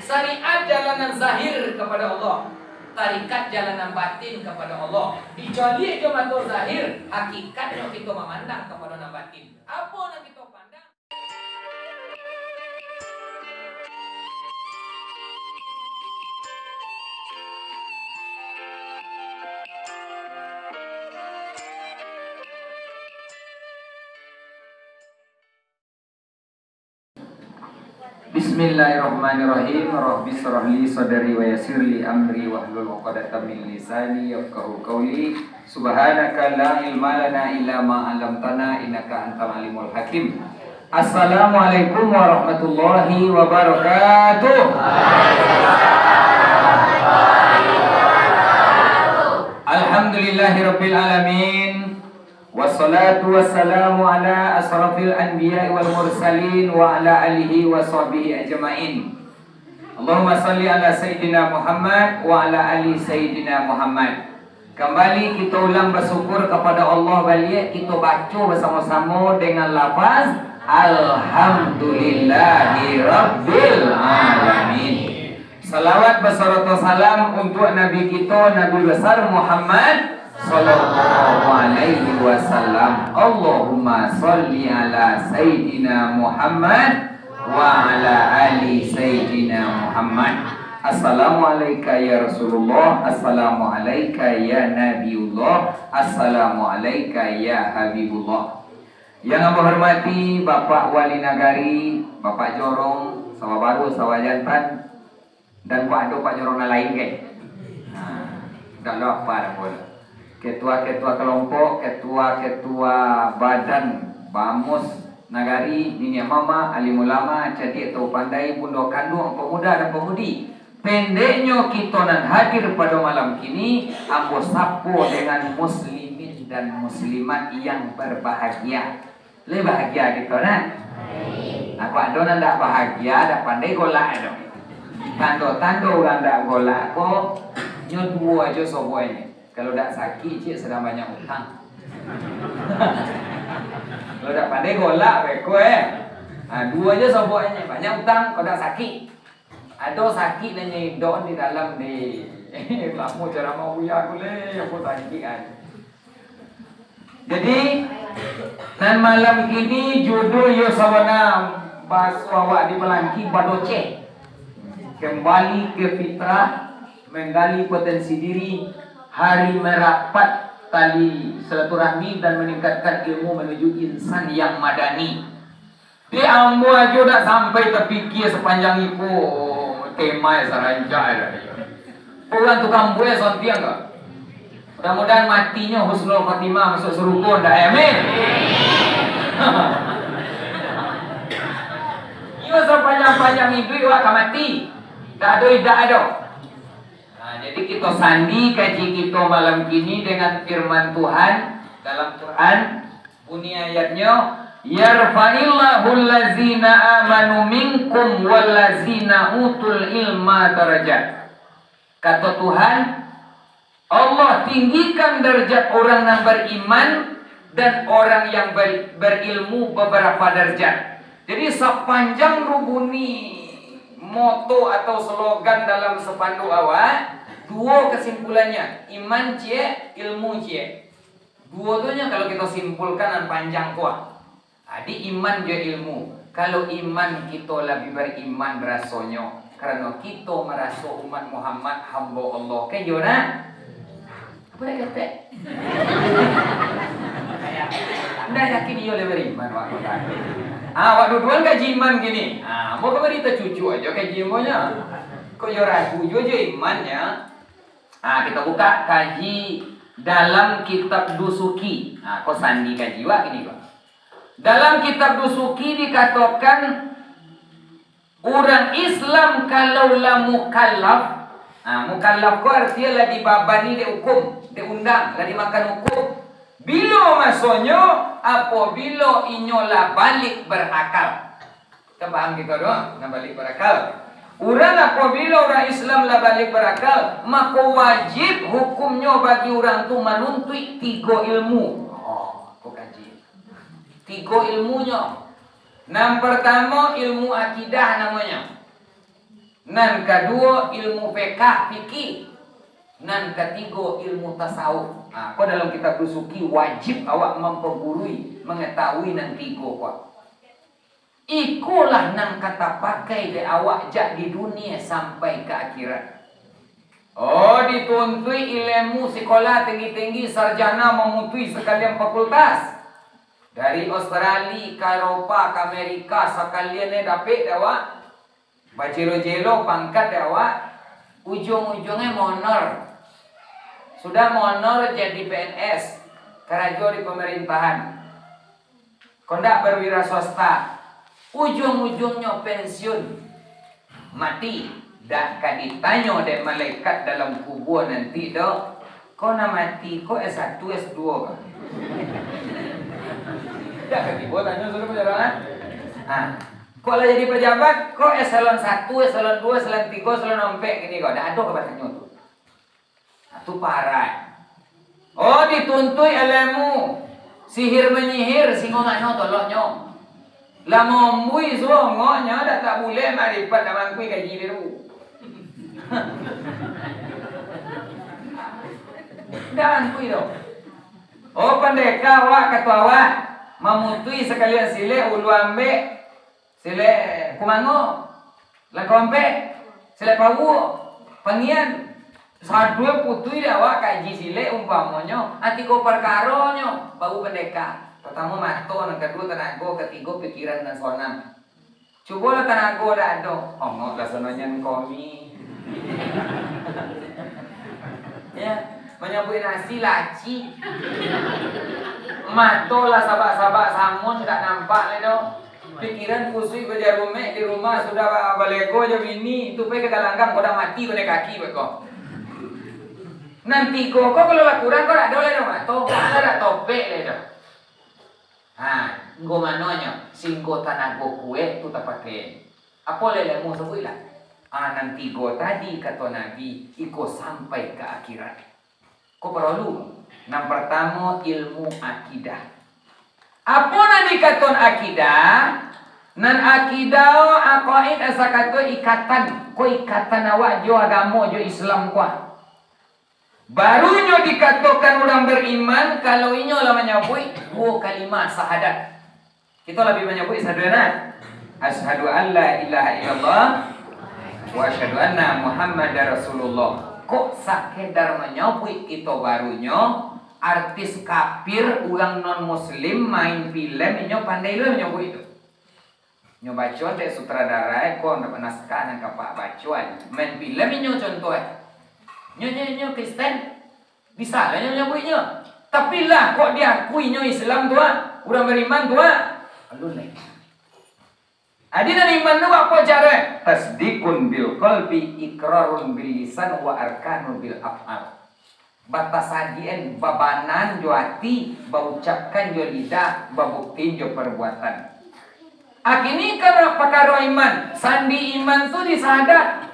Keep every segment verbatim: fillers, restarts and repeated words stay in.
Syariat jalan nan zahir kapado Allah, tarikat jalan nan batin kapado Allah. Dicaliak jo mato zahir, hakikatnyo kito mamandang kapado nan batin. Apo nan kito pandang? Bismillahirrahmanirrahim. Rabbi syrah li sadri wa yassir li amri wahlul uqdatam min lisani yafqahu qauli. Subhanaka la ilma lana illa ma 'allamtana innaka antal alimul hakim. Assalamualaikum warahmatullahi wabarakatuh. Alhamdulillahirabbil alamin. Wassalatu wassalamu ala asyrafil anbiya'i wal mursalin wa ala alihi wa sahbihi ajmain. Allahumma shalli ala Sayyidina Muhammad wa ala ali Sayyidina Muhammad. Kambali kito ulang basyukur kapado Allah baliak, kito baco basamo-samo dengan lafaz, Alhamdulillahirabbil alamin. Salawat basarato salam untuak Nabi kito, Nabi Basar Muhammad sallallahu alaihi wasallam. Allahumma shalli ala Sayyidina Muhammad wa ala ali Sayyidina Muhammad. Assalamu alaika ya Rasulullah, assalamu alaika ya Nabiullah, assalamu alaika ya Habibullah. Yang ambo hormati Bapak Wali Nagari, Bapak Jorong, Sawah Baru, Sawah Jantan, dan kok ado Pak Jorong nan lain, kan? Nah, dak lo apa dah pun. Ketua-ketua kelompok, ketua-ketua badan bamus nagari, niniak mamak, alim ulama, cadiak atau pandai, bundo kanduang, pemuda dan pemudi. Pendeknyo, kito nan hadir pado malam kini, ambo sapo dengan muslimin dan muslimat yang berbahagia. Lai bahagia kito, nah? Nah, kok ado nan dak bahagia, dak pandai golak ado. Tando-tando urang dak golak ko, nyo duo ajo sobohnyo. Kalau dak sakik, ciek sadang banyak utang. Kalau dak pandai golak, beko, eh. Nah, duo ajo sobohnyo, banyak utang, kalau dak sakik. Ado sakik nan nyo idok di dalam di. Lamo ceramah buya ko leh, apo sakik kan. Jadi, nan malam kini judul yo sabana baso awak di Palangki, badoceh. Kembali ke fitrah, menggali potensi diri, hari merapat tali silaturahmi dan meningkatkan ilmu menuju insan yang madani. Di ambo ajo dak sampai tapikia sapanjang iko tema sarancak ado. Urang tukang buek sontiang ko. Mudah-mudahan matinyo husnul khotimah, masuk surugo ndak, amin. Iyo, sapanjang-panjang iduik wak ka mati. Dak ado idak ado. Nah, jadi kito sandi kaji kito malam kini dengan firman Tuhan dalam Quran. Bunyi ayatnyo, "Yarfa'illahul lazina amanu minkum wallazina utul ilma darajat." Kato Tuhan, Allah tinggikan darajat orang nan bariman dan orang yang ber-, berilmu beberapa darajat. Jadi, sapanjang tu bunyi moto atau slogan dalam spanduk awak, duo kesimpulannyo, iman ciek, ilmu ciek. Duo tu nyo kalau kito simpulkan nan panjang ko. Jadi iman jo ilmu. Kalau iman kito labiah bariman rasonyo, karano kito maraso umat Muhammad hamba Allah. Kan iyo, nah? Apo dak ketek? Ndak yakin iyo labiah bariman, wak kota. Ah, wak duduan kaji iman kini. Ah, mau ka barita cucu ajo kaji ilmunyo. Kok iyo ragu juo jo iman, yo? Ah, kito buka kaji dalam kitab Dusuki. Ah, ko sandi kaji wak kini ko. Dalam kitab Dusuki dikatokan, urang Islam kalau lah mukallaf, ah, mukallaf ko artinyo lah dibabani dek ukum, dek undang, lah dimakan ukum. Bilo masonyo? Apobilo inyo lah balig barakal. Kan paham kito tu, nan balig barakal. Urang apobilo urang Islam lah balig barakal, mako wajib hukumnyo bagi urang tu manuntuik tigo ilmu. Oh, ko kaji. Tigo ilmunyo. Nan partamo, ilmu akidah namonyo. Nan kaduo, ilmu fikah, fikih. Nan katigo, ilmu tasawuf. Ha, ko dalam kitab Dusuki wajib awak mampagurui, mangatahui nan tigo ko. Ikolah nan ka tapakai dek awak jak di dunia sampai ka akhirat. Oh, dituntuik ilmu sikolah tinggi-tinggi, sarjana mamutui sakalian fakultas. Dari Australia, ka Eropa, ka Amerika, sakalian e dapek dek awak. Bajelo-jelo pangkat dek awak, ujuang-ujuangnyo monor. Sudah monor jadi P N S, karajo di pamarintahan. Kondak berwira swasta, ujuang-ujuangnyo pensiun, mati. Dak ka ditanyo dek malaikat dalam kubua nanti doh, "Ko nan mati ko S satu, S dua ko?" Dak ka tibo tanyo sudah pajaran. Ha. Ko lah jadi pejabat, ko eselon satu, eselon dua, eselon tigo, eselon ompek kini ko. Dak ado ka batanyo tu. Nah, tu parai. Oh, dituntuik ilmu sihir manyihir, singo mano toloknyo. Lah mombui suongonyo, dak tak bulek makrifat, dak mangkui gaji dia tu. Dak mangkui tu. Oh, pandeka awak, kato awak, mamutui sakalian silek, ulu ambek, silek kumango, langkau ampek, silek pauak, pangian. Saduo putui dek awak kaji silek umpamonyo, ati ko parkaronyo, baru pandeka. Partamo mato, nan kaduo tanago, katigo pikiran nan sonang. Cubolah tanago dak ado, ongoklah sononyo komi. Ya, manyabuik nasi laci. Mato lah sabak-sabak samun, dak nampak lai doh. Pikiran kusuik bajarumek di rumah, sudah balego jo bini, tu pai ka galanggang, ko dak mati ko naiak kaki beko. Nan tigo ko kalau lah kurang, ko dak ado lai doh mato, ko lah dak topek lai doh. Ha, nggo manonyo, singgo tanago kuek tu tapakai. Apo lai ilmu sabuiklah? Ha, nan tigo tadi, kato Nabi, iko sampai ka akhirat. Ko paralu. Nan partamo, ilmu akidah. Apo nan dikaton akidah? Nan akidah, akaid, asa kato ikatan. Ko ikatan awak jo agamo, jo Islam ko. Barunyo dikatokan urang bariman, kalau inyo lah manyabuik duo kalimah syahadat. Kito labiah manyabuik sadonyo, "Asyhadu an la ilaha illallah wa asyhadu anna Muhammadar Rasulullah." Kok sakedar manyabuik kito barunyo, artis kafir, urang non muslim, main filem, inyo pandai lo manyabuik tu. Nyo baco dek sutradara, eh, ko naskah nan kapak baco, eh. Main filem inyo contoh, eh. Nyo, nyo, nyo Kristen. Bisa lah nyo manyabuiknyo. Tapi lah kok diakui nyo Islam tu, ah, urang bariman tu, ah. Alun lai. Adi nan iman tu apo caro? Tasdiqun bil qalbi, iqrarun bil lisan, wa arkanun bil af'al. Batasadian, babanan jo ati, baucapkan jo lidah, babuktiin jo parbuatan. Akini kan pakaro iman, sandi iman tu di syahadat.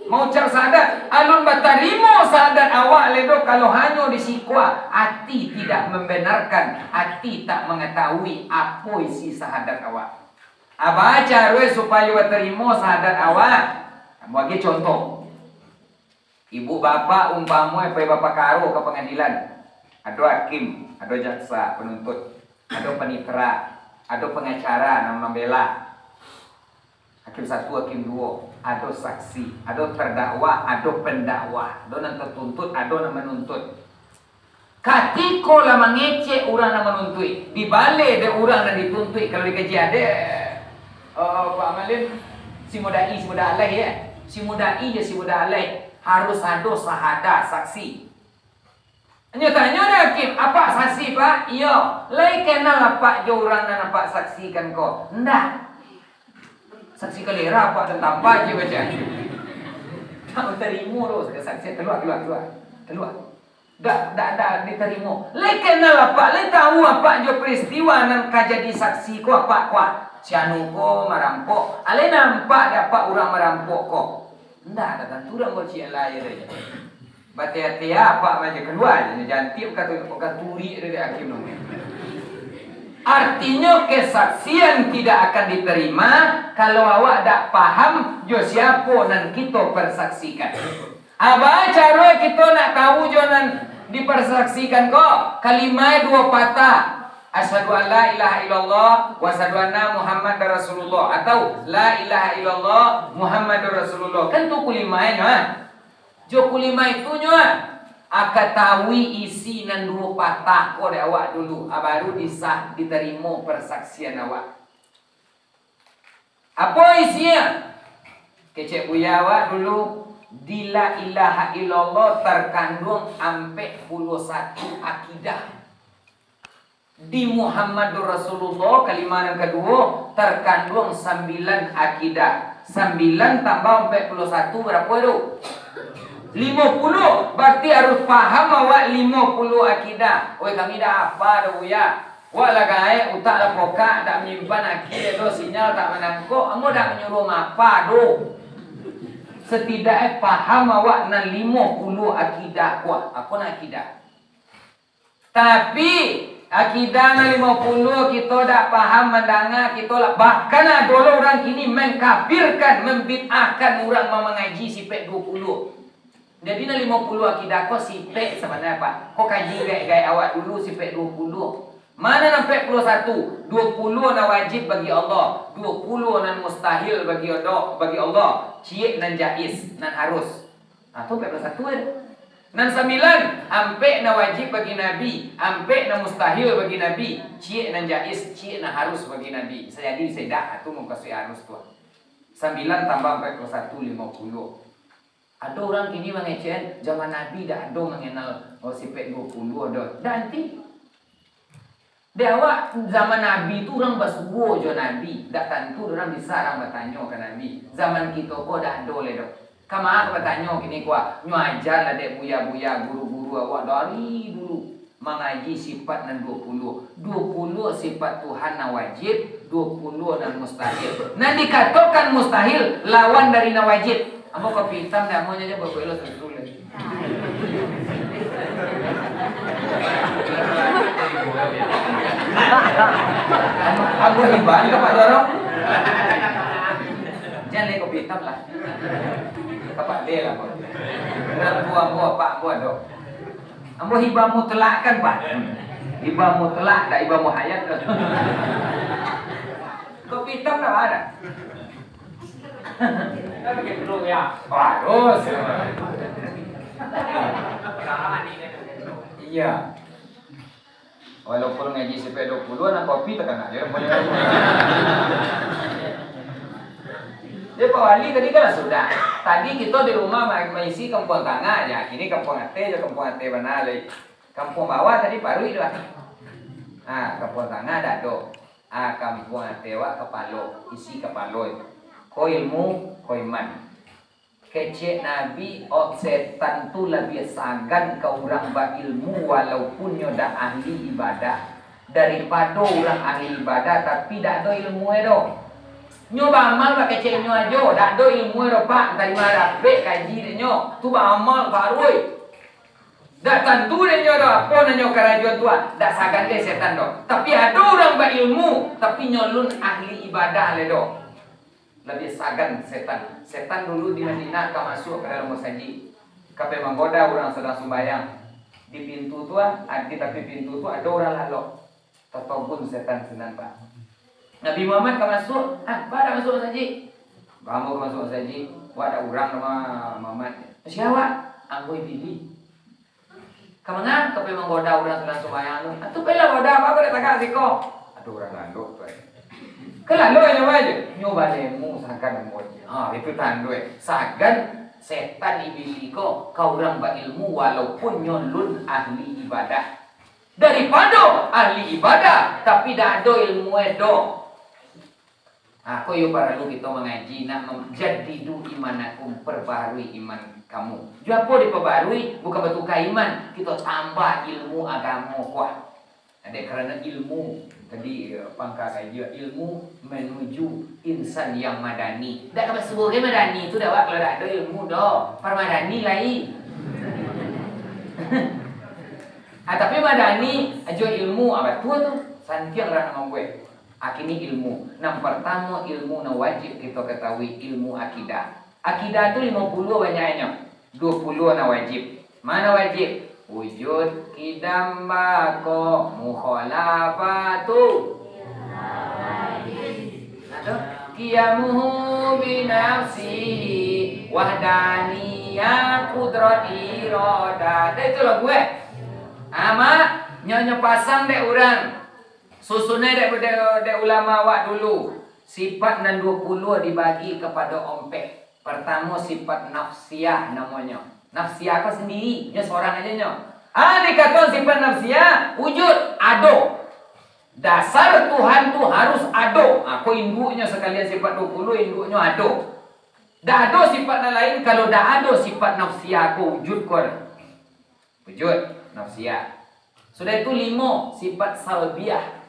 Maucap syahadat, alun batarimo syahadat awak lai doh, kalau hanyo di siko, ati tidak membenarkan, ati tak mengetahui apo isi syahadat awak. Apo caro supayo batarimo syahadat awak? Ambo agiah contoh. Ibu bapak umpamo pai bapakaro ka pangadilan. Ado hakim, ado jaksa, penuntut, ado panitera, ado pangacara nan mambela. Hakim satu, hakim duo, ado saksi, ado terdakwa, ado pendakwa, ado nan tertuntut, ado nan menuntut. Katiko lah mangecek urang nan manuntuik, dibaleh dek urang nan dituntuik, kalau dikaji adek, eh, Pak Malin, si mudai, si muda alaih, ya. Si mudai jo si muda alaih harus ado sahada, saksi. Nyo tanyo dek hakim, "Apak saksi, Pak?" "Iyo." "Lai kenal apak jo urang nan apak saksikan ko?" "Ndak." "Saksi kalera apak, dan tambah je baca." Tak tarimo doh saksi, "Kalua, kalua, kalua. Kalua." Dak, dak, dak ditarimo. Lai kenal apak, lai tahu apak jo peristiwa nan ka jadi saksi ko apak ko? Si anu ko marampok. Alai nampak dek apak urang marampok ko? Ndak, dak tantu urang bocik lai ado. Bateh-ateh apak baca kalua je, jantik ka tu, ka turik dari hakim tu. Artinyo, kesaksian tidak akan diterima kalau awak dak paham jo siapo nan kito persaksikan. Aba caro kito nak tahu jo nan dipersaksikan ko? Kalimah duo patah. Asyhadu an la ilaha illallah wa asyhadu anna Muhammadar Rasulullah, atau la ilaha illallah Muhammadur Rasulullah. Kan tu kulimahnyo, ah. Jo kulimah itu nyo, ah, katahui isi nan duo patah ko dek awak dulu, ah, baru disah, ditarimo persaksian awak. Apo isinyo? Kecek Buya awak dulu, di la ilaha illallah tarkanduang ampek puluah satu akidah. Di Muhammadur Rasulullah, kalimah nan kaduo, tarkanduang sambilan akidah. Sambilan tambah ampek puluah satu, barapo tu? Limo puluah. Barati harus paham awak limo puluah akidah. Oi, kami dak apa doh, Buya. Wak lah gaek, utak lah pokak, dak manyimpan aki, ado sinyal tak manangkok, ambo dak manyuruah mapa doh. Satidak-e paham awak nan limo puluah akidah ko. Apo nan akidah? Tapi, akidah nan limo puluah kito dak paham mandanga, kito lah, bahkan ado lo urang kini mangkafirkan, mambid'ahkan urang mamangaji sipek duo puluah. Jadi, nan limo puluah akidah ko sipek sabananyo, Pak. Ko kaji gaek-gaek awak dulu sipek duo puluah. Ma nan ampek puluah satu? Duo puluah nan wajib bagi Allah, duo puluah nan mustahil bagi Allah, bagi Allah, ciek nan jaiz, nan harus. Ah, tu ampek puluah satu kan. Nan sambilan, ampek nan wajib bagi Nabi, ampek nan mustahil bagi Nabi, ciek nan jaiz, ciek nan harus bagi Nabi. Bisa jadi, bisa idak, ah, tu mukasuik harus tu. Sambilan tambah ampek puluah satu, limo puluah. Ado urang kini mangecek, zaman Nabi dak ado mangenal, oh, sipek duo puluah doh. Dak anti. Dek awak, zaman Nabi tu urang basuo jo Nabi, dak tantu urang bisa urang batanyo ka Nabi. Zaman kito ko dak ado lai doh. Kama ka batanyo kini ko, nyo aja lah dek buya-buya, guru-guru awak dari dulu mangaji sifat nan duo puluah. Duo puluah sifat Tuhan nan wajib, duo puluah nan mustahil. Nan dikatokan mustahil, lawan dari nan wajib. Ambo kopi itam dek ambo nyo aja babuek lo susu lai. Ambo hibah ni ka Pak Dorong. Jan lai kopi itam lah. Ka Pak De lah, ambo. Urang tuo ambo, apak ambo ado. Ambo hibah mutlak kan, Pak? Hibah mutlak, dak hibah muhayat kan? Kopi itam dah ada. Bagus. Iya. Walaupun ngaji sampai dua puluh, anak kopi takana je. Dia Pak Wali tadi kan lah sudah. Tadi kita di rumah ma-, maisi kampuang tangah aja. Kini kampuang ateh je, kampuang ateh bana lai. Kampuang bawah tadi paruik tu lah. Ha, kampuang tangah dado. Ha, kampuang ateh wak kapalo, isi kapalo itu. Ko ilmu, ko iman. Kecek Nabi, oh, setan tu labiah sagan ka urang bailmu walaupun nyo dak ahli ibadah, daripado urang ahli ibadah tapi dak ado ilmu e doh. Nyo baamal bakecek nyo ajo, dak ado ilmu e doh, Pak, tarimo dapek kaji dek nyo, tu baamal taruih. Dak tantu dek nyo doh, apo nan nyo karajoan tu, ah, dak sagan dek setan doh. Tapi ado urang bailmu, tapi nyo lun ahli ibadah lai doh. Labiah sagan setan. Setan dulu di Madinah ka masuak ka dalam masajik. Ka pai manggoda urang sadang sumbayang. Di pintu tu, ah, di tapi pintu tu ado urang lalok. Tatogun setan sinan, Pak. Nabi Muhammad ka masuak, ah, ba dak masuak masajik? Ba ambo ka masuak masajik, wak dak urang doh, Muhammad. Sia wak? Ambo Iblis. Ka manga? Ka pai manggoda urang sadang sumbayang tu. Ah, tu pailah goda, apo kau dak tagak siko? Ado urang lalok tu, eh. Ka lalok nyo bae je. Nyo balemu sakan ambo je. Ha, itu tando, eh. Sagan setan Iblis ko ka urang bailmu walaupun nyo lun ahli ibadah. Daripado ahli ibadah, tapi dak ado ilmu e doh. Ha, ko iyo paralu kito mangaji, nak mem-, jaddidu imanakum, perbaharui iman kamu. Jo apo dipabaharui? Bukan batuka iman, kito tambah ilmu agamo ko. Dek karano ilmu, tadi, eh, pangka kaji, ilmu menuju insan yang madani. Dak ka basuo ge madani tu dak, wak, kalau dak ado ilmu doh. Parmadani lai. Ah, tapi madani jo ilmu, ah, batua tu. Santiang urang nan mambuek. Akhirnyo ilmu. Nan partamo ilmu nan wajib kito katahui, ilmu akidah. Akidah tu limo puluah banyaknyo, duo puluah nan wajib. Ma nan wajib? Wujud, qidam, baqa, mukhalafatu. Nah, tu. Qiyamuhu binafsihi, wahdaniyah, qudrat, iradah. Dah itu lagu, eh? Amak, nyo, nyo pasang dek urang. Susunnyo dek, dek, dek ulama awak dulu. Sifat nan duo puluah dibagi kapado ompek. Partamo sifat nafsiah namonyo. Nafsiah ko sandiri, nyo sorang ajo nyo. Ah, dikatokan sifat nafsiah, wujud, ado. Dasar Tuhan tu harus ado. Ah, ko induaknyo sakalian sifat duo puluah, induaknyo ado. Dak ado sifat nan lain, kalau dak ado sifat nafsiah ko wujud ko. Wujud, nafsiah. Sudah itu limo, sifat salbiah.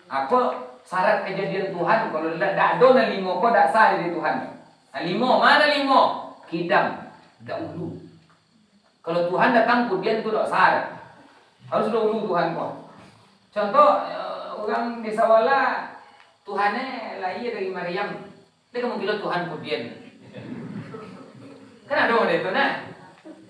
Ako syarat kajadian Tuhan, kalau dak, dak ado nan limo ko dak sah jadi Tuhan. Nah, limo, ma nan limo? Qidam, dahulu. Kalau Tuhan datang kudian tu dak sah. Harus dahulu Tuhan ko. Contoh, eh, urang di Sawala, Tuhannyo lahia dari Maryam. Dek mungkin lo Tuhan kudian. Kan ado model tu, nah.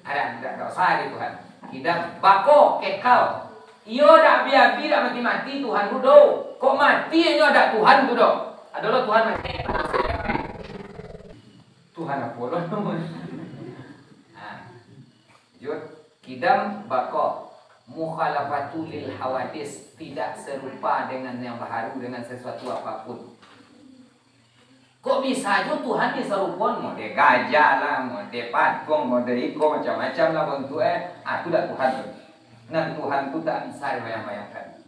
Ado, dak, dak usah di Tuhan. Qidam, baqa, kekal. Iyo dak abi-abi, dak mati-mati Tuhan tu do. Kok mati inyo dak Tuhan tu do. Ado lo Tuhan mati. Tuhan apo lo? Nah. Lanjut. Qidam, baqa, mukhalafatu lil hawadis, tidak serupa dengan yang baharu, dengan sesuatu apapun. Kok bisa jo Tuhan disarupoan, model gajah lah, model patung, model iko, macam-macam lah bantuak, eh. Ah, tu dak Tuhan tu. Nan Tuhan tu dak bisa dibayang-bayangkan.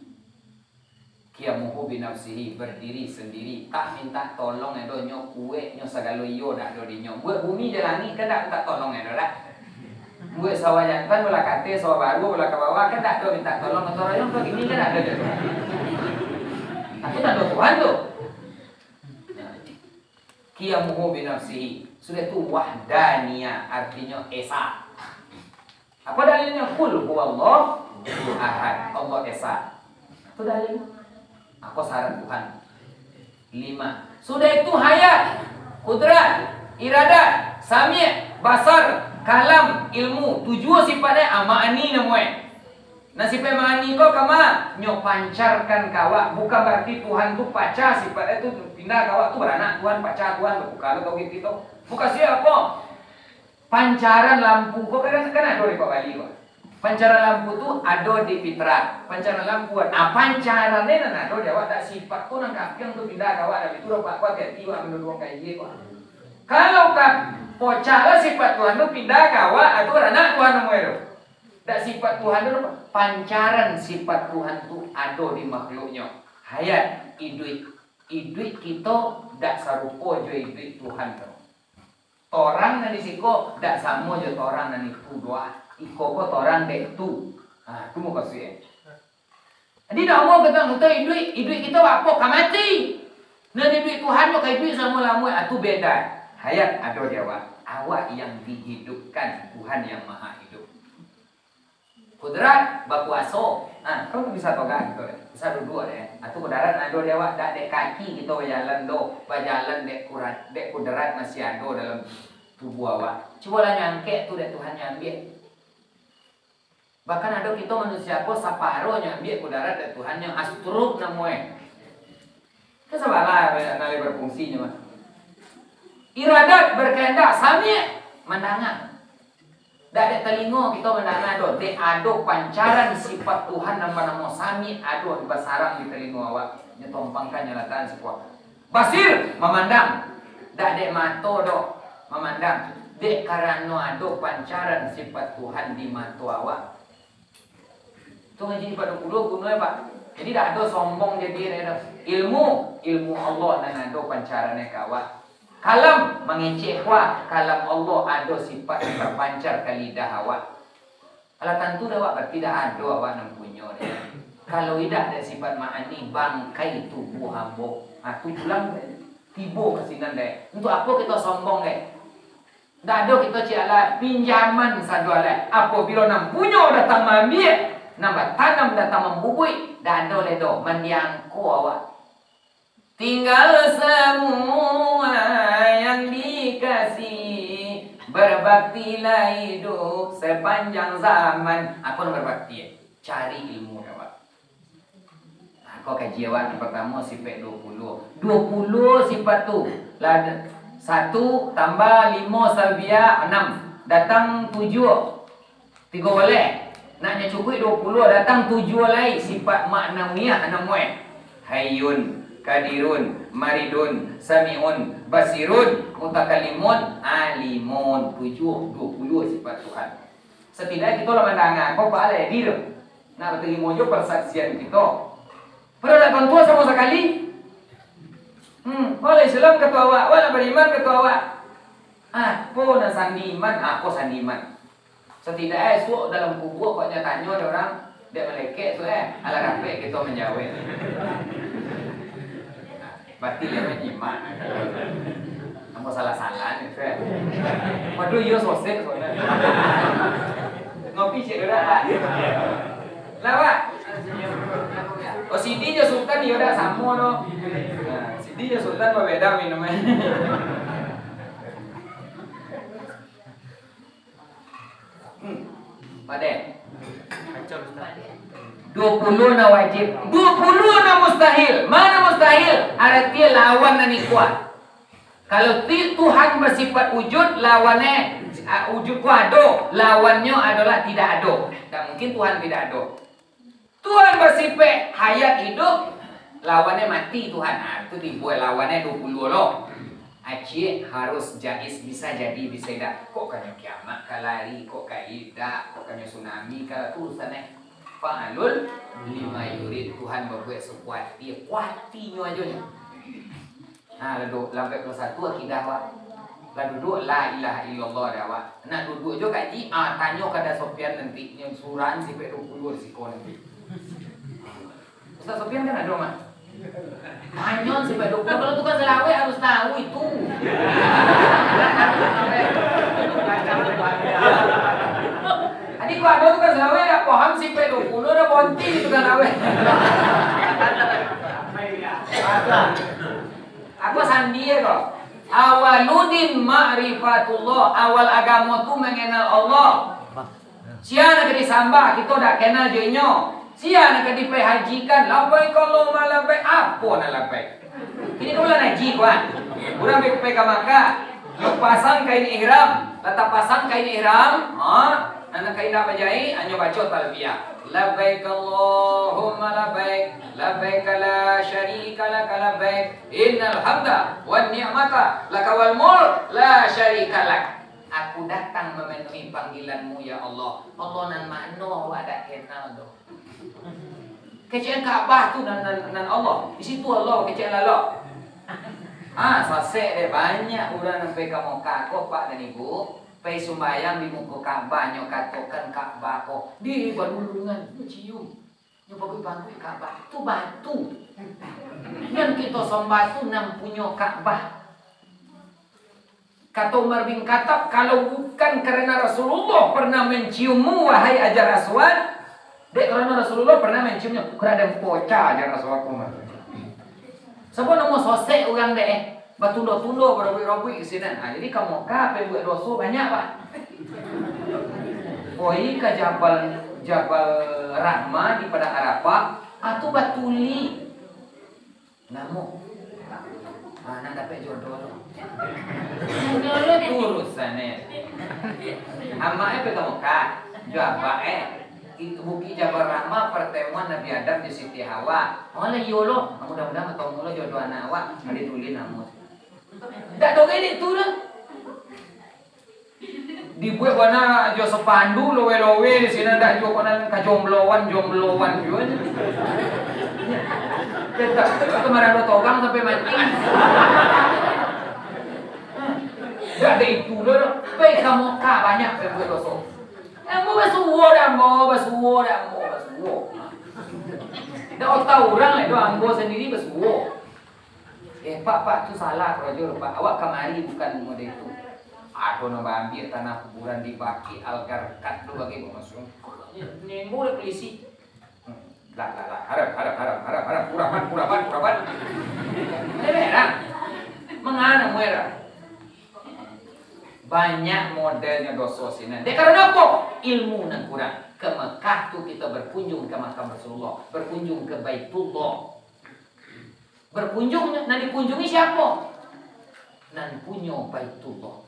Qiyamuhu binafsihi, berdiri sendiri, tak minta tolong ado, nyo kuek, nyo sagalo iyo dak ado dinyo. Buek bumi jo langik kan dak minta tolong ado dak? Buek sawah jantan, bolah katek, sawah baru, bolah ka bawah, kan dak ado minta tolong, gotong royong, kok gini kan dak ado jo. Nah, tu tando Tuhan tu. Qiyamuhu binafsihi. Sudah tu wahdaniyah, artinyo esa. Apo dalilnyo? Qul huwallahu ahad. Allah esa. Itu dalil. Ako syarat Tuhan. Lima. Sudah itu hayat, kudrat, iradat, sami', basar, kalam, ilmu. Tujuah sifatnyo, ah, ma'ani namonyo. Nah, sifat ma'ani ko kama? Nyo pancarkan ka awak. Bukan barati Tuhan tu pacah sifatnyo tu, pindah ka awak tu baranak Tuhan, pacah Tuhan, bukan lo tauhid kito. Bukan siapo? Pancaran lampu ko kan, kan ado di Pak Bali ko. Pancaran lampu tu ado di fitrah. Pancaran lampu, ah, pancaran ni nan ado di awak, dak sifat tu nan kapiang tu pindah ka awak, dak itu dak apa-apa, hati-hati awak manduduang kaji ko. Kalau ka pocah lah sifat Tuhan tu pindah ka awak, ah, tu baranak Tuhan namonyo tu. Dak sifat Tuhan tu, pancaran sifat Tuhan tu ado di makhluknyo. Hayat, iduik. Iduik kito dak sarupo jo iduik Tuhan tu. Torang nan di siko dak samo jo torang nan itu doh. Iko ko torang dek tu. Ha, tu mukasuiknyo. Jadi dak amuah kito, kito iduik, iduik kito apo? Ka mati. Nan iduik Tuhan tu ka iduik salamo-lamo, ah, tu beda. Hayat ado di awak. Awak yang dihidupkan, Tuhan yang Maha Hidup. Kudrat bakuaso. Nah, kan bisa togak kito deh. Bisa duduak deh. Atu kudrat nan ado di awak, dak dek kaki kito bajalan doh. Bajalan dek kurat, dek kudrat masih ado dalam tubuah awak. Cubolah nyangkek tu dek Tuhan nyo ambiak. Bahkan ado kito manusia ko saparonyo ambiak kudrat dek Tuhan nyo, astruk namonyo. Kan sabalah nan lai bafungsinyo mah. Iradat, berkehendak, sami', mandanga. Dak dek talingo kito mandanga doh, dek ado pancaran sifat Tuhan nan banamo sami' ado basarang di talingo awak. Nyo tompangkan, nyo latakan siko. Basir, mamandang. Dak dek mato doh mamandang, dek karano ado pancaran sifat Tuhan di mato awak. Tu ngaji di Padang Kudo, gunung, Pak. Jadi, dak ado sombong jadi, dak ado. Ilmu, ilmu Allah nan ado pancarannya ka awak. Kalam, mangecek kuah, kalam Allah ado sifat yang terpancar ka lidah awak. Alah, tantu dah awak, berarti dah ado awak nan punyo deh. Kalau idak dek sifat ma'ani, bangkai tubuh ambo. Ha, tu pulang tibo ka sinan deh. Untuk apo kito sombong deh? Dak ado kito ciek alah, pinjaman sajo alah. Apabilo nan punyo datang maambiak, Nan batanam datang mambubuik, dak ado lai doh mandiangko awak. Tinggal semua yang dikasih, berbaktilah hidup sepanjang zaman. Apo nan berbakti? Cari ilmu dek awak. Nah, ko kaji awak nan partamo, sifat duo puluah. Duo puluah sifat tu. Lah, satu tambah limo salbiah, anam. Datang tujuah. Tigo baleh. Nak nyo cukuik duo puluah, datang tujuah lai sifat maknawiah, anam weh. Hayyun, kadirun, maridun, samiun, basirun, mutakalimun, alimun. Tujuah, duo puluah sifat Tuhan. Satidak kito lah mandanga ko, Pak, lah jadi tu. Nak batarimo jo parsaksian kito. Padahal dak tantu samo sakali. Hmm, awak lah Islam kato awak, awak lah bariman kato awak. Ah, ko nan sandi iman, ah, ko sandi iman. Satidak isuak dalam kubua kok nyo tanyo dek urang, dek malaikat tu, eh, alah dapek kito manjawek. Berarti lah manyimak. Ambo salah-salah ni, Fred. Waduh, iyo sosek soalnyo. Ngopi cek dulu, Pak. Lah, Pak. O C D jo Sultan iyo dak samo, no. Nah, C D jo Sultan babeda minumnyo. Hmm. Padeh. Duo puluah nan wajib, duo puluah nan mustahil. Ma nan mustahil? Arati lawan nan ikuah. Kalau ti-, Tuhan basifat wujud, lawannyo, ah, wujud ko ado, lawannyo adolah tidak ado. Dak mungkin Tuhan tidak ado. Tuhan basifat hayat iduik, lawannyo mati Tuhan. Ah, tu timbua lawannyo duo puluah lo. Acik harus jaiz, bisa jadi, bisa indak. Kok kanyo kiamat ka lari, kok ka indak, kok kanyo tsunami ka, tu urusan eh. Fa'alun lima yurid, Tuhan babuek sapuati, kuatinyo ajo nyo. Nah, lah du-, lah ampek puluah satu akidah awak. Lah duduak la ilaha illallah dek awak. Nak duduak jo kaji, ah, tanyo ka Da Sofian nanti, nyo surang sifat duo puluah di siko nanti. Ustaz Sofian kan ado mah. Tanyo sifat duo puluah, kalau tukang salawek harus tahu itu. Jadi kalau ado tukang salawek dak paham sifat duo puluah, dah bonti di tukang salawek. Apo sandi ko? Awaludin ma'rifatullah, awal agamo tu manganal Allah. Sia nan ka disambah, kito dak kenal jo inyo. Sia nan ka dipahajikan, labbaik Allahumma labbaik, apo nan labbaik? Kini ko bulan haji, kawan. Urang pai, pai ka Makkah, lah pasang kain ihram, lah tapasang kain ihram, ha, nan kain dak bajaik, hanyo baco talbiyah. Labbaik Allahumma labbaik, labbaik la syarika laka labbaik, innal hamda wan ni'mata laka wal mulk la syarika lak. Aku datang mamanuhi panggilan-Mu, ya Allah. Allah nan mano awak dak kenal doh. Kecek Ka'bah tu nan, nan, nan Allah. Di situ Allah kecek lalok. Ah, sasek deh, banyak urang nan pai ka Mekah ko, Pak dan Ibu. Pai sumbayang di muko Ka'bah, nyo katokan Ka'bah ko. Di balulungan, cium. Nyo paguik-paguik Ka'bah. Tu batu. Nan kito sambah tu nan punyo Ka'bah. Kato Umar bin Khattab, "Kalau bukan karena Rasulullah pernah menciummu, wahai Hajar Aswad, dek karena Rasulullah pernah menciumnya, kura dan poca Hajar Aswad Umar." Sabab namo sosek urang dek, eh, batundo-tundo, barobuik-robuik ke sinan. Ah, jadi ka Mekah pai buek doso banyak, Pak. Oi ka Jabal, Jabal Rahmah di Padang Arafah, ah, tu batuli. Namo? Ah, nak dapek jodoh tu. Jodoh tu urusan, eh. Amak, eh, pai ka Mekah. Jo abak, eh. Di Bukik Jabal Rahmah, pertemuan Nabi Adam jo Siti Hawa. Oh, lah iyo lo. Mudah-mudahan batamu lo jodoh anak awak. Ado tulih namo. Dak doh gaya tu lah. Dibuek bana jo spanduk lowe-lowe di sinan, dak juo kok nan kajombloan, jombloan juo. Tetap tu kemarin lo togang sampai mati. Dak ado itu doh. Pai ka Mekah banyak pai buek doso. Ambo basuo dah, ambo basuo dah, ambo basuo. Dak otau urang lai doh, ambo sandiri basuo. Eh, Pak, Pak, tu salah karajo tu, Pak. Awak kamari bukan model itu. Ado nan baambiak tanah kuburan di Baqi Al-Gharqad tu bagi masuak. Nembok dek polisi. Hmm. Lah, lah, lah. Haram, haram, haram, haram, haram. Kurapan, kurapan, kurapan. Dek lah. Mangana muera. Banyak modelnyo doso sinan. Dek karano apo? Ilmu nan kurang. Ka Mekah tu kito berkunjung ka makam Rasulullah, berkunjung ka Baitullah. Berkunjung, nan dikunjungi siapo? Nan punyo Baitullah.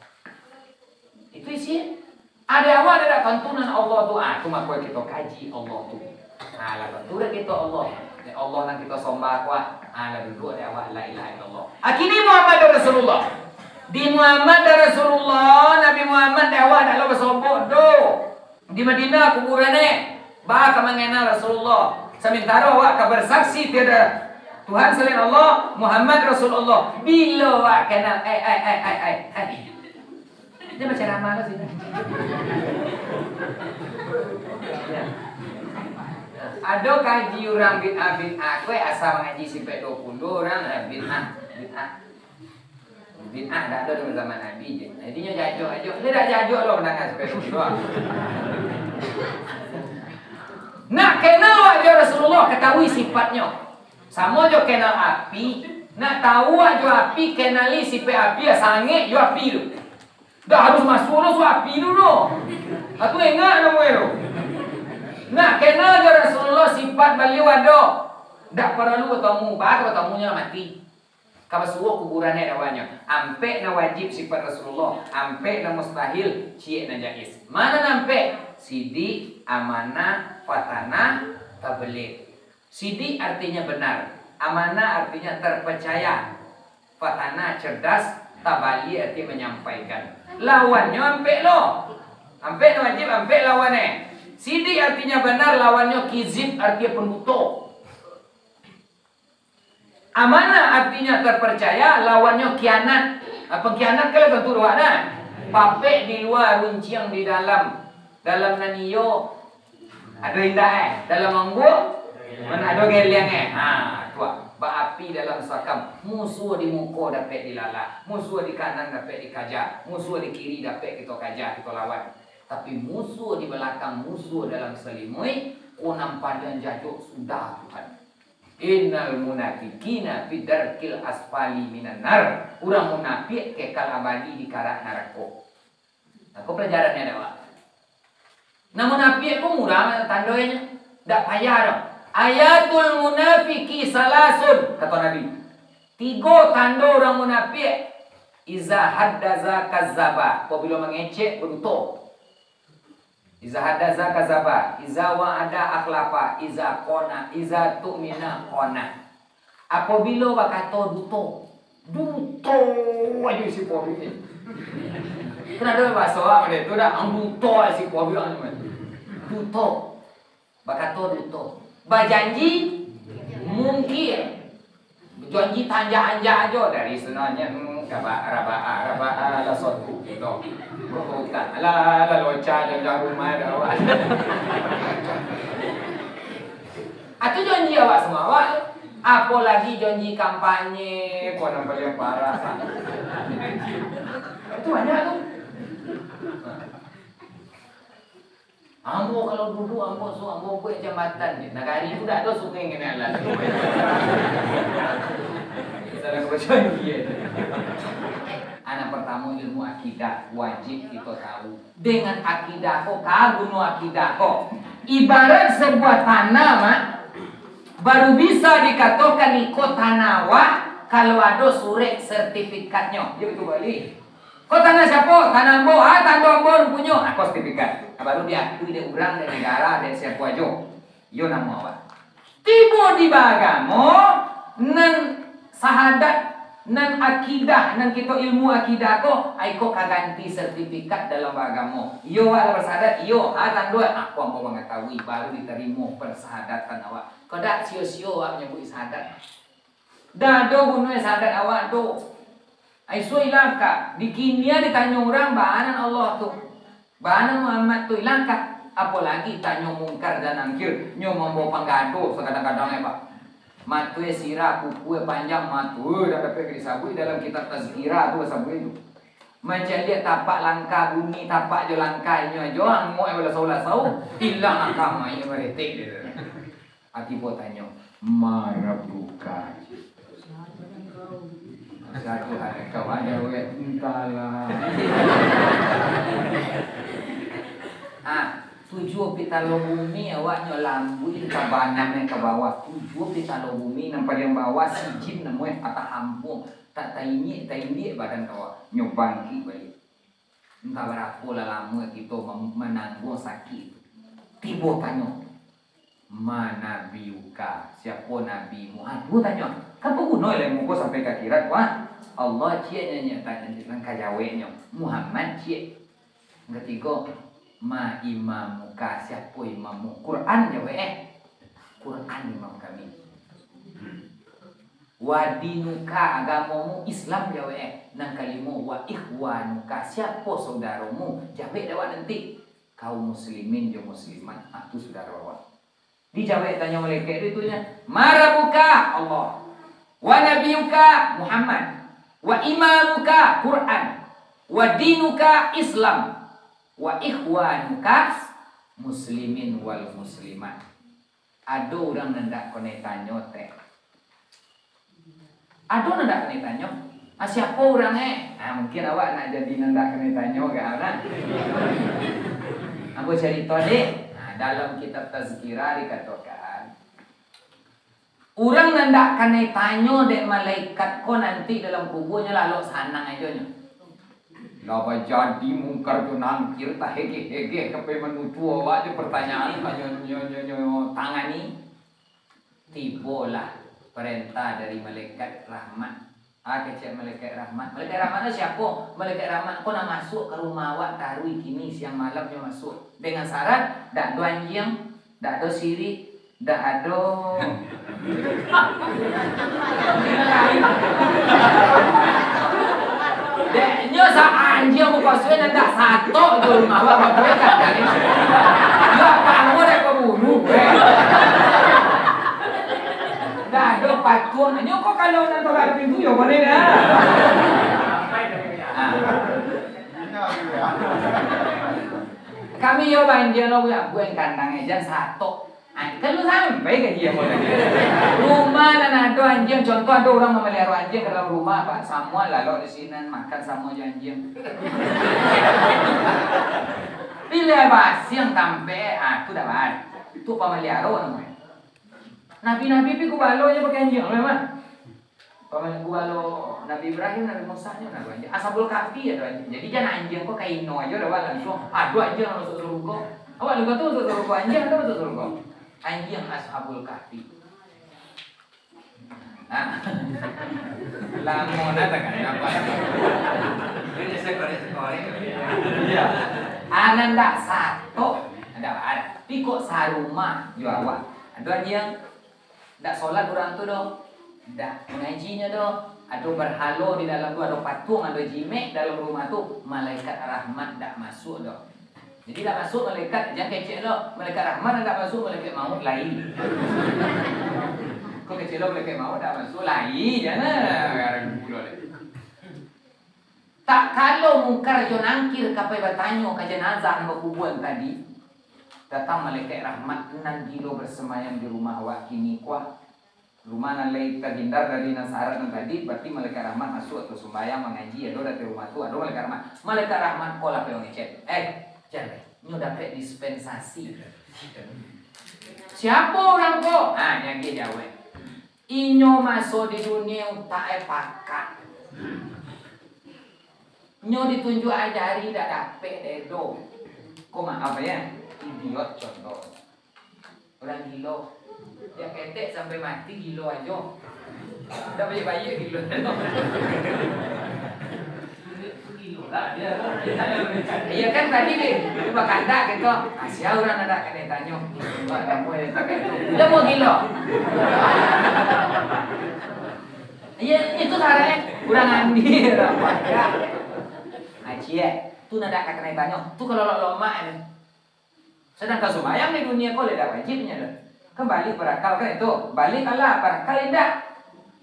Itu isi. Ado awak ado dak tantu nan Allah tu, ah, tu mako kito kaji Allah tu. Ah, lah tantu dak kito Allah. Dek Allah nan kito sombah ko, ah, lah duduak dek awak la ilaha illallah. Ah, kini Muhammad Rasulullah. Di Muhammad Rasulullah, Nabi Muhammad dek awak dak lo basobok doh. Di Madinah kuburan, eh, baa ka mangana Rasulullah. Samantaro awak ka basaksi tiada Tuhan salain Allah, Muhammad Rasulullah. Bilo awak kanal, ai, ai, ai, ai, ai, ai. Dia macam ramah tu sini. Ya. Ado kaji urang bid'ah-bid'ah, kue asa mangaji sipek dua puluh urang, eh, bid'ah, bid'ah. Bid'ah dak ado di zaman Nabi je. Jadi nyo jajok ajo. Nyo dak jajok lo mandanga sipek dua puluh. Nak kenal wak jo Rasulullah, katahui sifatnyo. Samo jo kenal api, nak tahu wak jo api, kenali sipek api, sangek jo api tu. Dak harus masuak lo suak api tu doh. Atu engak namo tu. Nak kenal jo Rasulullah, sifat baliau ado. Dak paralu batamu, baa ka batamunyo lah mati. Ka basuo kuburan dek awanyo. Ampek nan wajib sifat Rasulullah, ampek nan mustahil, ciek nan jaiz. Ma nan ampek? Sidik, amanah, fatanah, tabligh. Sidik artinya benar, amanah artinya terpercaya, fatanah cerdas, tabligh artinya menyampaikan. Lawannyo ampek lo. Ampek nan wajib, ampek lawannyo. Sidik artinya benar, lawannyo kizib artinya penduto. Amanah artinya terpercaya, lawannyo kianat. Ah, pengkianat kan lah tantu doa dah. Papek di lua, runciang di dalam. Dalam nan iyo, ado indak, eh. Dalam anggur, nan ado geleng, eh. Ha, tu ah. Baapi dalam sakam. Musuh di muko dapek dilalah. Musuh di kanan dapek dikaja. Musuh di kiri dapek kito kaja, kito lawan. Tapi musuh di balakang, musuh dalam salimuik, ko nan padiang jajok sudah Tuhan. Innal munafiqina fi darkil asfali minan nar. Urang munafiak kekal abadi di karak narako. Nah, ko pelajaran ni ado, Pak. Nah, munafiak ko murah tandonyo. Dak payah doh. Ayatul munafiki salasun, kato Nabi. Tigo tando urang munafiak. Iza haddaza kazaba. Apabilo mangecek, baduto. Iza haddaza kazaba, iza wa'ada akhlafa, iza qona, iza tu'mina qona. Apabilo bakato duto, duto ajo isi paruik ni. Kan ado bahaso awak model tu dak, ang duto isi paruik ang tu kan. Duto. Bakato duto. Bajanji mungkir. Janji tanjak-anjak ajo dari sunannya, hmm, kaba-, rabaa, rabaa, lah sotu, gitu. Berhutang. Alah, alah, loca, janjang rumah dah awak. Atau janji awak semua, awak. Apalagi janji kampanye, kau nampak yang parah. Itu banyak tu. Ambo kalau duduak, ambo su-, ambo buek jambatan je. Nagari tu dak ado sungai kena alas. Salah baco dia. Anak pertamo ilmu akidah wajib kito tahu. Dengan akidah ko, ka guno akidah ko. Ibarat sebuah tanah, Mak, baru bisa dikatokan iko tanah awak kalau ado surek sertifikatnyo. Yo, itu balik. Ko tanah siapo? Tanah ambo. Ah, tando ambo nan punyo. Ah, ko sertifikat. Ah, baru diakui dek urang, dek negara, dek siapo ajo. Iyo namo awak. Tibo di baagamo, nan sahadat, nan akidah, nan kito ilmu akidah ko, ai ko ka ganti sertifikat dalam baagamo. Iyo, awak lah bersahadat, iyo, ah, tando, ah, ko ambo mangatahui, baru ditarimo persahadatan awak. Ko dak sio-sio awak manyabuik sahadat. Dak ado gunonyo sahadat awak tu. Aiso ilang ka, di kinia ditanyo urang, baa nan Allah tu? Baa nan Muhammad tu? Ilang ka. Apolagi tanyo Mungkar dan Nangkir, nyo mambawa panggado sakadang-kadang, eh, Pak. Mato e sirah, kuku e panjang, mato e dak dapek disabuik dalam kitab Tazkirah tu, sabuik tu. Mancaliak tapak langkah, bunyi tapak jo langkahnyo ajo, angok balasau-lasau, ilang akal main baretek dia. Ati po tanyo, "Ma rabbuka?" Siapa Tuhan engkau? Ada wek, entahlah. Ah, tujuah pitalo bumi awaknyo lambuik ka banam ka bawah. Tujuah pitalo bumi nan paliang bawah sijin namonyo patah ampuang. Tak taindik, taindik badan ka bawah. Nyo bangkik baliak. Entah barapo lah lamo kito mam-, manangguang sakik tu. Tibo tanyo, "Ma nabiyuka, siapo nabimu?" Ha, tu tanyo. Kan baguno ilmu ko sampai ka akhirat, wah. Allah ciek nyo, nyo tanyo, nan ka jaweknyo. Muhammad ciek. Nan katigo, "Ma imamuka, siapo imammu?" Quran jawek, eh. Quran imam kami. "Wa dinuka, agamomu Islam," jawek, eh. Nan kalimo, "Wa ikhwanuka, siapo saudaromu?" Jawek dek awak nanti. "Kaum muslimin jo muslimat, ah, tu saudaro awak." Dijawek tanyo malaikat tu, tu nyo, "Ma rabbuka?" Allah. "Wa nabiyuka?" Muhammad. "Wa imamuka?" Quran. "Wa dinuka?" Islam. "Wa ikhwanuka?" Muslimin wal muslimat. Ado urang nan dak konai tanyo, teh? Ado nan dak konai tanyo? Ah, siapo urang, eh? Nah, mungkin awak nak jadi nan dak konai tanyo, kan, nah? Ambo carito, dek. Nah, dalam kitab Tazkirah dikatokan, urang nan dak kanai tanyo dek malaikat ko nanti dalam kubua nyo lalok sanang ajo nyo. Lah bajadi Mungkar jo Nangkir tahegeh-hegeh ka pai manutuo awak jo pertanyaan ka nyo, nyo, nyo, nyo tangani. Tibolah parentah dari malaikat rahmat. Ah, kecek malaikat rahmat. Malaikat rahmat tu siapo? Malaikat rahmat ko nan masuak ka rumah awak taruih kini siang malam nyo masuak. Dengan syarat, dak ado anjiang, dak ado siriak, dak ado. Dek nyo sa anjiang mukasuik nan dak satok jo rumah awak babuek kan. Yo, kamu dek pembunuh. Dak ado patuang. Nyo ko kalau nan tolak pintu, yo, buliah dah. Ah. Kami yo banjir lo, buek kandang, eh, jan satok. Ah, kan lu sampai ka dia, buliah. Rumah nan ado anjiang, contoh ado urang mamaliharo anjiang ka dalam rumah, Pak. Samua lalok di sinan, makan samo jo anjiang. Piliah basiang tampek, ah, tu dak baik. Tu pamaliharo namonyo. Nabi-nabi pi gubalo nyo pakai anjiang, memang. Paman gubalo Nabi Ibrahim, Nabi Musa nyo ado anjiang. Ashabul Kahfi ado anjiang. Jadi jan anjiang ko ka ino ajo dah, awak langsuang, "Ado anjiang nan masuak sarugo." Awak lalu tu masuak sarugo, anjiang ado masuak sarugo. Anjiang Ashabul Kahfi. Nah. Lamo nah takana apa. Ini sekorek-sekorek. Iya. Anan dak satok, dak ado. Tapi kok sarumah jo awak. Ado anjiang. Dak solat urang tu doh, dak mangajinyo doh. Ado barhalo di dalam tu, ado patuang, ado jimek dalam rumah tu, malaikat rahmat dak masuak doh. Jadi dak masuak malaikat, jan kecek doh. Malaikat rahmat dak masuak, malaikat maut lai. Kok kecek doh malaikat maut dak masuak lai, jan lah garang pulo lai. Tak kalo Mungkar jo Nangkir ka pai batanyo ka janazah nan bakubuan tadi, datang malaikat rahmat nan gilo basamayam di rumah awak kini ko. Rumah nan lai tahindar dari nan sarat nan tadi, barati malaikat rahmat masuak tu sumbayang, mangaji, ado datang rumah tu, ado malaikat rahmat. Malaikat rahmat ko lah pai mangecek, "Eh, jan lai, nyo dapek dispensasi." "Siapo urang ko?" Ah, nyo agiah jawek. Inyo maso di dunia utak e pakak. Nyo ditunjuak jari dak dapek dedo. Ko maaf ya, idiot contoh. Urang gilo. Dak ketek sampai mati gilo ajo. Dak baik-baik gilo. Iya kan tadi deh, cuma kandak gitu. Ah, sia urang nan dak kanai tanyo. Buat namo yo tak itu. Lah mau gilo. Iya, itu sarannya. Kurang andi, urang pakak. Ah, ciek. Tu nan dak kanai tanyo. Tu kalau lok lomak ni. Sadangkan sumbayang di dunia ko lai dak wajibnyo doh. Kan balik barakal kan itu. Balik alah, barakal indak.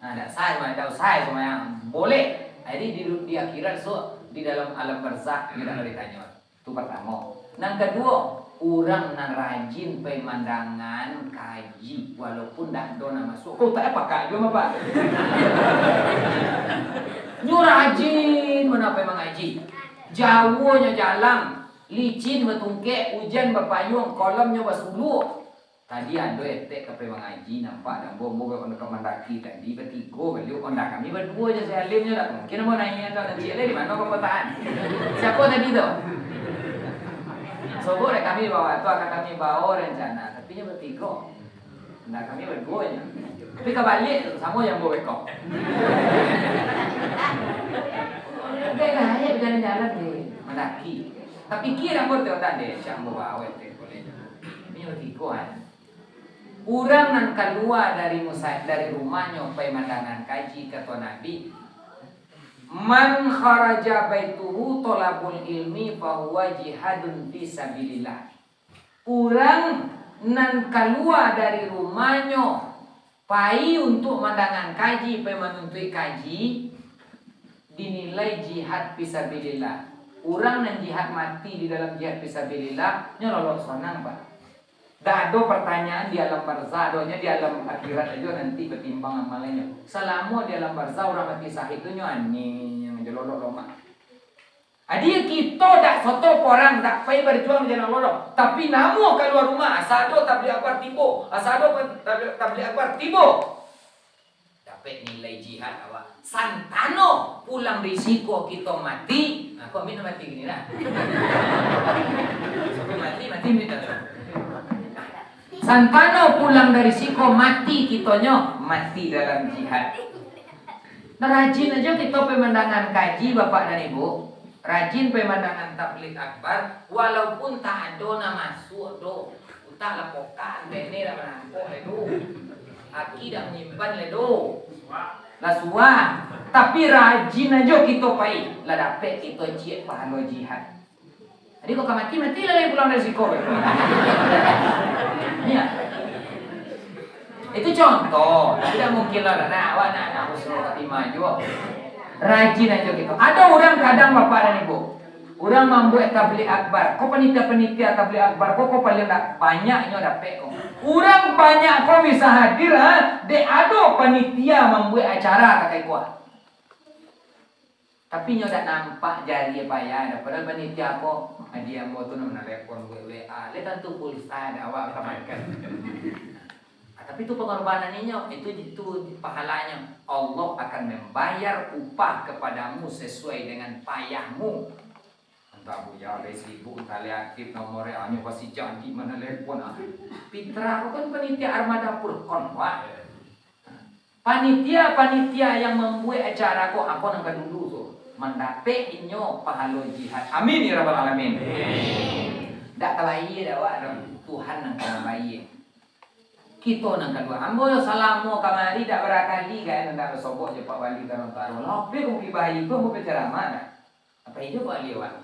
Nah, dak sah sumbayang, dak usah sumbayang. Boleh. Jadi di, di akhirat so, Di dalam alam barzakh, nyo dak ka ditanyo. Tu partamo. Nan kaduo, urang nan rajin pai mandangan kaji, walaupun dak ado nan masuak. Ko utak e pakak juo, Bapak. Nyo rajin bana pai mangaji. Jauahnyo jalan, licin batungkek, ujan bapayuang, kolamnyo basuluah. Tadi ado etek ka pai mangaji, nampak dek ambo, ambo ka mandaki tadi, batigo baliau, onda kami baduo jo si Alim nyo, dak mungkin ambo naiak atau nan ciek lai, di mano kapotaan? Siapo tadi tu? Sobok dek kami bawa tu, akan kami bawa rencana, tapi nyo batigo. Onda kami baduo nyo. Tapi ka baliak tu, samo jo ambo beko. Udah lah, ayo jalan-jalan deh, mandaki. Tapi kira ambo tu, onda deh, siang ambo bawa etek boleh. Tapi nyo batigo ai. Urang nan kalua dari musa-, dari rumahnyo pai mandangan kaji, kato Nabi, "Man kharaja baituhu thalabul ilmi fahuwa jihadun fi sabilillah." Urang nan kalua dari rumahnyo pai untuak mandangan kaji, pai manuntuik kaji, dinilai jihad fisabilillah. Urang nan jihad mati di dalam jihad fisabilillah, nyo lolok sonang, Pak. Dak ado partanyaan di alam barzah, adonyo di alam akhirat ajo nanti batimbang amalnyo. Salamo di alam barzah, urang mati sahid tu nyo aniang ajo, lolok lomak. Jadi kito dak soto porang, dak pai bajuang di jalan Allah doh. Tapi namo kalua rumah, asa ado tabligh akbar tibo, asa ado tabligh, tabligh akbar tibo. Dapek nilai jihad awak. Santano pulang dari siko kito mati. Nah, kok Amin mati gini lah. Sampai mati, mati Amin dah. Santano pulang dari siko mati kitonyo, mati dalam jihad. Nah, rajin ajo kito pai mandangan kaji, Bapak dan Ibu. Rajin pai mandangan tabligh akbar, walaupun tak ado nan masuak doh. Utak lah pokak, antene dak manangkok lai doh. Aki dak manyimpan lai doh. Lah suah. Tapi rajin ajo kito pai, lah dapek kito ciek pahalo jihad. Jadi, kok ka mati, mati lah lai pulang dari siko. Iya. Itu contoh, tapi dak mungkin lah, nak, awak nak, nak husnul khatimah juo. Rajin ajo kito. Ado urang kadang, Bapak dan Ibu, urang mambuek tabligh akbar. Ko panitia-panitia tabligh akbar ko, ko paling dak banyaknyo dapek ko. Urang banyak ko bisa hadir, ha? Dek ado panitia mambuek acara katai ko. Tapi nyo dak nampak jari payah doh, padahal panitia ko, "Haji ambo tu nan manelepon W A, lai tantu pulsa dak awak ka makan." Ah, tapi tu pangorbanan inyo, itu, itu pahalanya. Allah akan membayar upah kepadamu sesuai dengan payahmu. Antah Buya lai sibuk, antah lai aktif nomor, hanyo pasti jadi manelepon, ah. Pitra ko kan panitia Armada Furqan, wah. Panitia-panitia yang mambuek acara ko, apo nan ka dulu tu, mandapek inyo pahalo jihad. Amin ya rabbal alamin. Dak tabayia dek awak doh, Tuhan nan ka mambayia. Kito nan kalua. Ambo salamo kamari dak barakali kan, dak basobok jo Pak Wali Gorontalo. Lapeh ko mungkin bahayo tu ambo bacaramah dak. Apo iyo Pak Wali awak?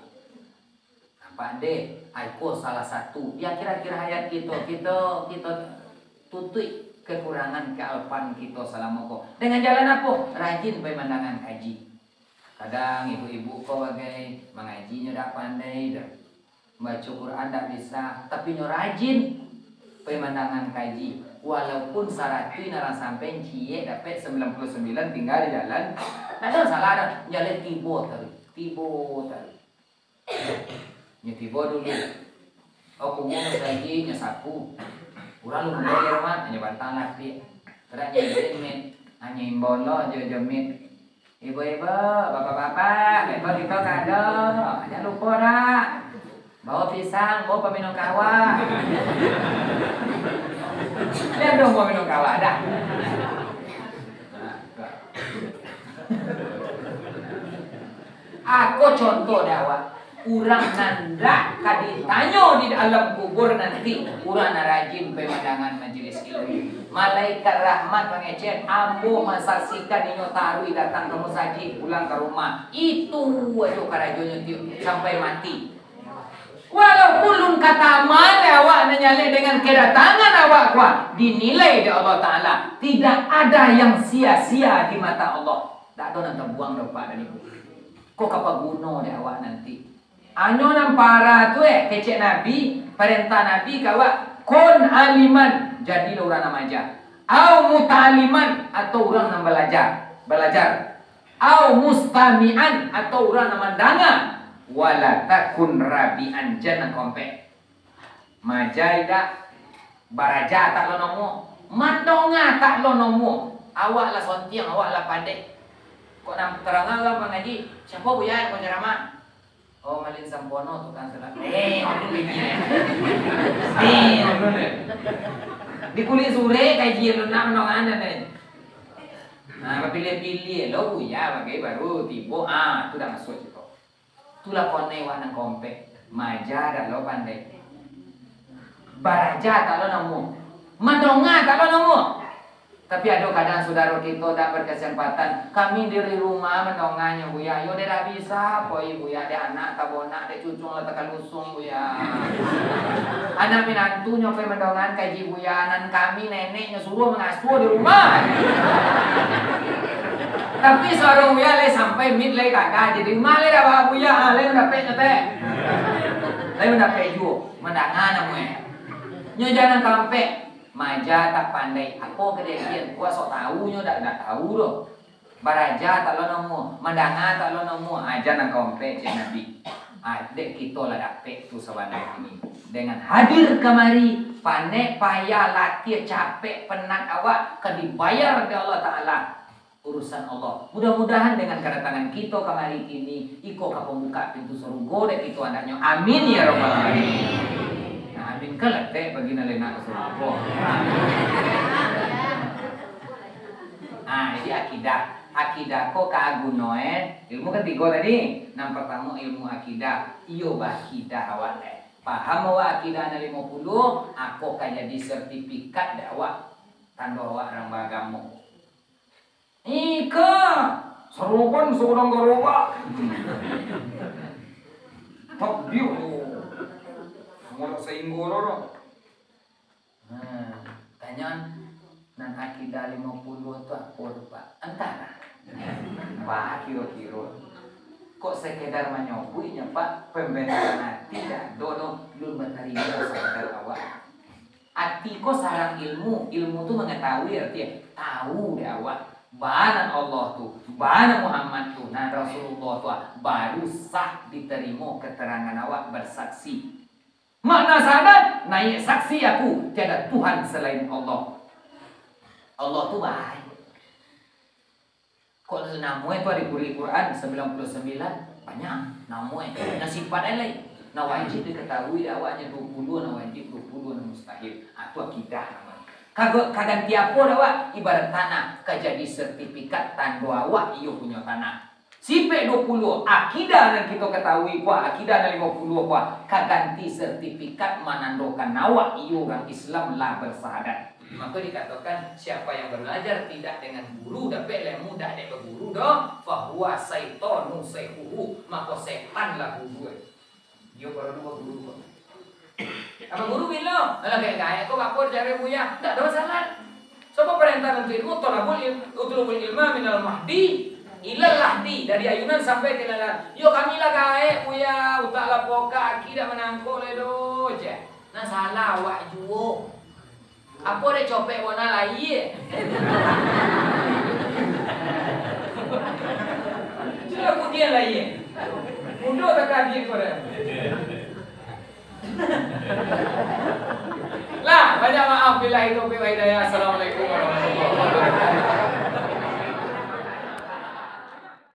Nampak deh, iko salah satu. Di akhir-akhir hayat kito, kito, kito tutuik kekurangan kealpan kito salamo ko. Dengan jalan apo? Rajin pai mandangan kaji. Kadang ibu-ibu ko bagai mangajinyo dak pandai doh. Baco Quran dak bisa, tapi nyo rajin pai mandangan kaji. Walaupun saratuih nan lah sampai ciek dapek sambilan puluh sambilan tingga di jalan, dak ado masalah doh. Nyo lai tibo taruih, tibo taruih. Nyo tibo dulu. Oh, kumuang saji, nyo sapu. Urang lumbuang di rumah, nyo bantang lapiak. Taruih nyo jemit, nyo imbau lo jo jemit. Ibu-ibu, bapak-bapak, beko kito ka ado. Jan lupo dak. Bawa pisang, bawa paminum kawa. Jan dong bawa minum kawa dak. Ako contoh dek awak. Urang nan dak ka ditanyo di alam kubur nanti, urang nan rajin pai mandangan majelis ilmu. Malaikat rahmat mangecek, ambo masaksikan inyo taruih datang ka musajik, pulang ka rumah. Itu ajo karajonyo tiok sampai mati. Walaupun lun kataman awak nanyalek dengan kedatangan awak ko, dinilai dek Allah Taala, tidak ada yang sia-sia di mata Allah. Dak ado nan tabuang doh, Pak dan Ibu. Ko ka paguno dek awak nanti. Anyo nan parah tu, eh, kecek Nabi, parentah Nabi ka awak, "Kun aliman," jadilah urang nan maja. "Au muta'aliman," atau urang nan balajar, balajar. "Au mustami'an," atau urang nan mandanga. "Wala takun rabi'an," jan nan kompek. Maja indak, baraja tak lo nomo, mandonga tak lo nomo. Awak lah sontiang, awak lah pandai. Kok nan tarang lah mangaji, "Siapo Buya nan mancaramah?" "Oh, Malin Sampono, tukang sulap." Eh, ulun bingik. Eh, ulun. Di kulik surek kaji alun nak mandonga nan lain. Nah, bapiliah-piliah lo Buya bagai baru tibo. Ah, tu dah masuak cito. Tulah konai wak nan kompek. Maja dak lo pandai. Baraja tak lo namuah. Mandonga tak lo namuah. Tapi ado kadang sudaro kito dak berkesempatan. Kami dari rumah mandonganyo, Buya. Yo dek dak bisa, poi Buya, dek anak tabonak, dek cucuang lah takalusung, Buya. Anak minantunyo pai mandongan kaji Buya, nan kami neneknyo suruah mangasuah di rumah. Tapi surang Buya lai sampai mit lai kagak, jadi rumah lai dak ba Buya, ah, lai mandapek nyo teh. Lai mandapek juo, mandanga namuah. Nyo jan nan kampek, maja tak pandai, apo kajadian, kuak sok tahu nyo dak, dak tahu doh. Baraja tak lo namuah, mandanga tak lo namuah, aja nan kampek, cek Nabi. Ah, dek kito lah dapek tu sabananyo kini. Dengan hadir kamari, panek, payah, latiah, capek, penat awak, ka dibayar dek Allah Ta'ala. Urusan Allah. Mudah-mudahan dengan kedatangan kito kamari kini, iko ka pambuka pintu sarugo dek kito andaknyo. Amin ya rabbal alamin. Nah, amin kan letek bagi nan lai nak ka sarugo. Ah, jadi akidah. Akidah ko ka guno, eh. Ilmu kan tigo tadi. Nan partamo ilmu akidah. Iyo baakidah awak, eh. Paham awak akidah nan limo puluah, ako ka jadi sertifikat dek awak. Tando awak urang baagamo. Ika, sarupan saurang garobak. Takbir. Mulak sainggo lo. Nah, tanyaan, nan akidah limo puluah tu apo tu, Pak? Antara. Bah, kiro-kiro. Kok sekedar manyobuiknyo, Pak? Pembenaran ati dak ado doh, lun batarimo sakadar awak. Ati ko sarang ilmu, ilmu tu mangatahui, arti tahu dek awak. Baa nan Allah tu, baa nan Muhammad tu, nan Rasulullah tu, ah, baru sah ditarimo keterangan awak bersaksi. Makna syahadat, naiak saksi aku, tiada Tuhan selain Allah. Allah tu baik. Kok namoe tu ado di Quran, sambilan puluah sambilan? Banyak namoe. Nan sipat e lai. Nan wajib diketahui dek awak hanyo duo puluah, nan wajib duo puluah, nan mustahil. Ah, tu akidah namoe. Kago-, kaganti apo dek awak? Ibarat tanah, ka jadi sertifikat tando awak iyo punyo tanah. Sipek duo puluah, akidah nan kito ketahui ko, akidah nan limo puluah ko, ka ganti sertifikat manandokan awak iyo urang Islam lah bersahadat. Mako dikatokan, siapa yang belajar tidak dengan guru, dapek ilmu dak dek baguru doh, fahuwa syaitonu syaikhuhu, mako setan lah guru e. Iyo paralu baguru ko. Apa guru bilo? Alah, gaek-gaek ko, baa caro buya? Ndak ado masalah. Sabab parentah nuntut ilmu, thalabul il-, utlubul ilma minal mahdi ilal lahdi, dari ayunan sampai ka lalan. Yo, kami lah gaek, Buya, utak lah pokak, aki dak manangkok lai doh, ceh. Nan salah awak juo. Apo dek copek bona lai? Sudah kudian lai. Mudo tak kaji ko deh. Lah, banyak maaf. Billahi taufiq wal hidayah. Assalamualaikum warahmatullahi wabarakatuh.